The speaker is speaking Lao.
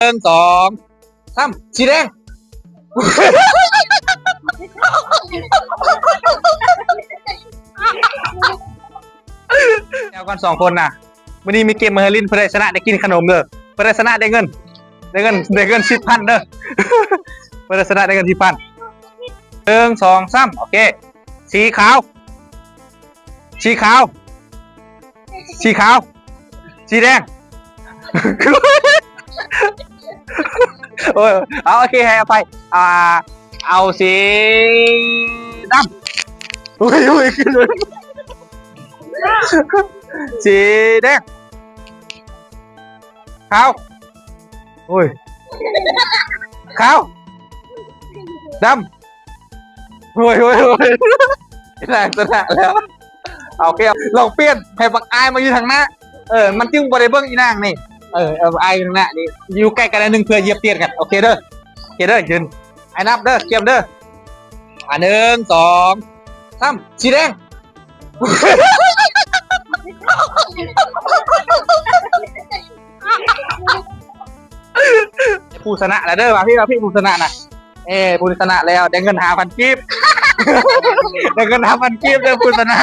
ໜຶ່ງ ສອງ ສາມ ສີແດງ. ແລ້ວກັນສອງຄົນນະ ມື້ນີ້ມີເກມມາໃຫ້ຫຼິ້ນ ຜູ້ໃດຊະນະໄດ້ກິນຂະໜົມເດີ ຜູ້ໃດຊະນະໄດ້ເງິນ ໄດ້ເງິນ ໄດ້ເງິນສິບພັນເດີ ຜູ້ໃດຊະນະໄດ້ເງິນສິບພັນ. ໜຶ່ງ ສອງ ສາມ ໂອເຄ ສີຂາວ ສີຂາວ ສີຂາວ ສີແດງ. ໂອ້ຍ ເອົາ ໂອເຄ ໃຫ້ອະໄພ ອ່າ ເອົາສີດຳ. ໂອ້ຍ ໂອ້ຍ ສີແດງ ຂາວ ໂອ້ຍ ຂາວ ດຳ. ໂອ້ຍ ໂອ້ຍ ໂອ້ຍ ອີນາງຊະນະແລ້ວ. ໂອເຄ ລອງປ່ຽນໃຫ້ບັກອາຍມາຢູ່ທາງໜ້າ ເອີ ມັນຈຶ່ງບໍ່ໄດ້ເບິ່ງອີນາງນີ້ ເອີ ເອົາອາຍຢູ່ທາງໜ້ານີ້ ຢູ່ໃກ້ກັນໜ້ອຍໜຶ່ງ ເພື່ອຢຽບຕຽນກັນ. ໂອເຄເດີ ໂອເຄເດີ ຢືນ ອາຍນັບເດີ ກຽມເດີ. ອ່າ ໜຶ່ງ ສອງ ສາມ ສີແດງ. ຜູ້ຊະນະລະເດີ ມາພີ່ ມາພີ່ ຜູ້ຊະນະນະ ເອີ ຜູ້ຊະນະແລ້ວ ໄດ້ເງິນຫ້າພັນກີບ ໄດ້ເງິນຫ້າພັນກີບເດີ ຜູ້ຊະນະ.